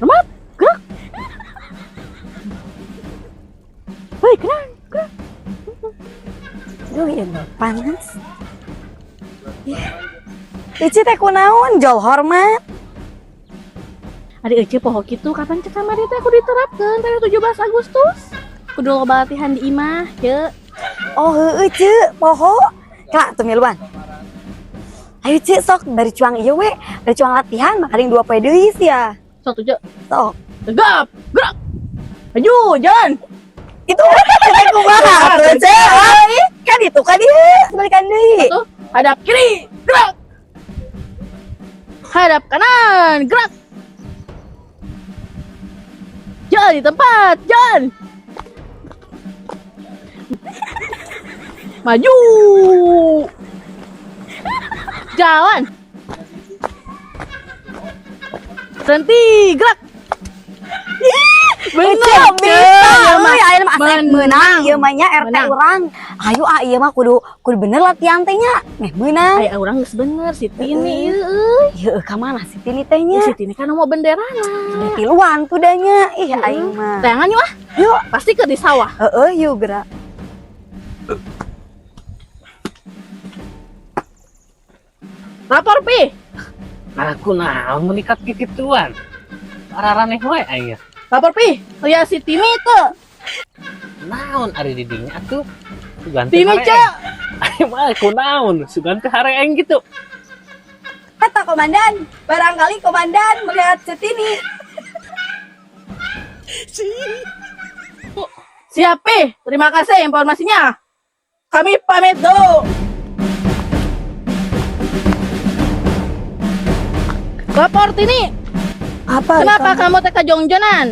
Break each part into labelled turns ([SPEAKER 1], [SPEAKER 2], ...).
[SPEAKER 1] Hormat, gerak. Hei, kanan, gerak.
[SPEAKER 2] Duh, ieu mah panas. Ih. Ici teh kunaon jol hormat.
[SPEAKER 1] Ari Ece poho kitu kapan cek kamari teh kudu diterapkeun tanggal 17 Agustus. Kudu loba latihan di imah, ce.
[SPEAKER 2] Oh, heueuh Ceu, poho. Kak, tuh miluan. Ayo Ceu, sok bari cuang ieu we, bari cuang latihan makaring 2 poe deui sia.
[SPEAKER 1] Sok tuh, ce.
[SPEAKER 2] Sok.
[SPEAKER 1] Tegap, gerak. Maju, jalan.
[SPEAKER 2] Itu teh kumaha tuh, Ceu? Kan itu kan ieu, balikan deui.
[SPEAKER 1] Tuh, hadap kiri, gerak. Hadap kanan, gerak. Jalan di tempat, jalan. Maju. Jalan. Berhenti, gerak. Bener,
[SPEAKER 2] Ceu, bisa.
[SPEAKER 1] mah.
[SPEAKER 2] Euy, ayeuna mah asep meunang ieu mah nya RT
[SPEAKER 1] Meunang.
[SPEAKER 2] Urang. Ayo ah, ieu mah kudu kudu bener latihan teh nya. Meh meunang.
[SPEAKER 1] Aya urang geus bener si Tini ieu euy.
[SPEAKER 2] Ieu ka mana si Tini teh nya?
[SPEAKER 1] Si Tini kan mau benderana.
[SPEAKER 2] Tiluan tuh nya. Ih, aing mah.
[SPEAKER 1] Tayangan yuk ah.
[SPEAKER 2] Yuk.
[SPEAKER 1] Pasti ke di sawah.
[SPEAKER 2] Heeh, yuk gerak.
[SPEAKER 1] Lapor, Pi.
[SPEAKER 3] Aku naon menikat kikituan. Araraneh wae aing.
[SPEAKER 1] Lapor, Pi. Lihat si Tini tuh.
[SPEAKER 3] Naon ari di dinya atuh? Sugan teh
[SPEAKER 1] Tini,
[SPEAKER 3] hare
[SPEAKER 1] Cek.
[SPEAKER 3] aing. Mah kunaon? Sugan teh hare aing gitu.
[SPEAKER 2] Kata komandan, barangkali komandan melihat Cetini.
[SPEAKER 1] Siap, Pi. Terima kasih informasinya. Kami pamit dulu. Lapor, Tini.
[SPEAKER 4] Apa?
[SPEAKER 1] Kenapa kamu teh kajongjonan?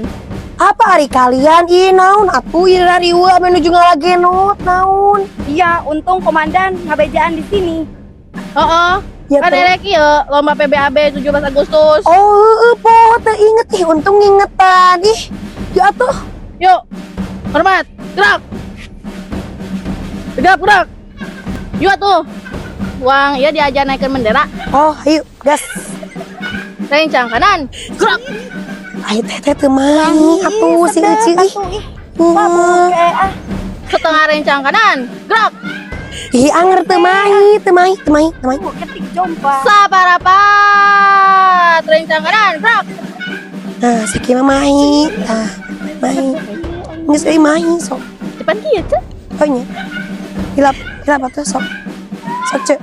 [SPEAKER 4] Apa ari kalian? Ih, naon atuh ieu riweuh menuju ngalagenot naon?
[SPEAKER 2] Iya, untung komandan ngabejaan di sini.
[SPEAKER 1] Oh, oh.
[SPEAKER 4] Ya,
[SPEAKER 1] Kan
[SPEAKER 4] teh.
[SPEAKER 1] erek ieu lomba PBAB 17 Agustus.
[SPEAKER 4] Oh, heueuh po, teu inget ih, untung ngingetan. Ih, ya atuh.
[SPEAKER 1] Yuk. Hormat. Gerak. Tegap, gerak. Yuk tuh. Uang ya diajar naikkan bendera.
[SPEAKER 4] Oh, ayo gas.
[SPEAKER 1] Rencang kanan. Gerak.
[SPEAKER 4] Ayo teh teh teu mahi atuh si Eci ih.
[SPEAKER 2] Mabuk ah.
[SPEAKER 1] Setengah rencang kanan. Gerak.
[SPEAKER 4] Ih, anger teu mahi, teu mahi, teu mahi, teu mahi.
[SPEAKER 2] Ketik jompa.
[SPEAKER 1] Saparapat. Rencang kanan. Gerak.
[SPEAKER 4] Nah, sakieu mah mahi. Tah, mahi. Geus euy mahi sok.
[SPEAKER 1] Depan kieu, Cek.
[SPEAKER 4] Oh nya. Hilap, hilap atuh sok. Sok cek.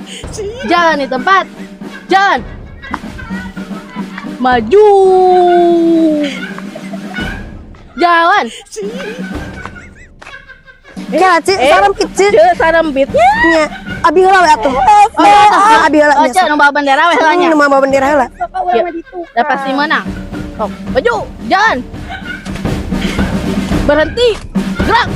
[SPEAKER 1] Jalan di tempat. Jalan. Maju. Jalan.
[SPEAKER 4] Ya, cek,
[SPEAKER 1] eh.
[SPEAKER 4] sarempit cek.
[SPEAKER 1] Cek sarempitnya.
[SPEAKER 4] Nya, abi heula we atuh.
[SPEAKER 1] Oh,
[SPEAKER 4] Oh, abi heula
[SPEAKER 1] Oh,
[SPEAKER 4] nya.
[SPEAKER 1] Cek, nu bawa bendera we heula nya.
[SPEAKER 4] Nu bawa bendera heula.
[SPEAKER 2] Sok urang mah ditu.
[SPEAKER 1] Udah pasti menang. Sok, maju, jalan. Berhenti. Gerak.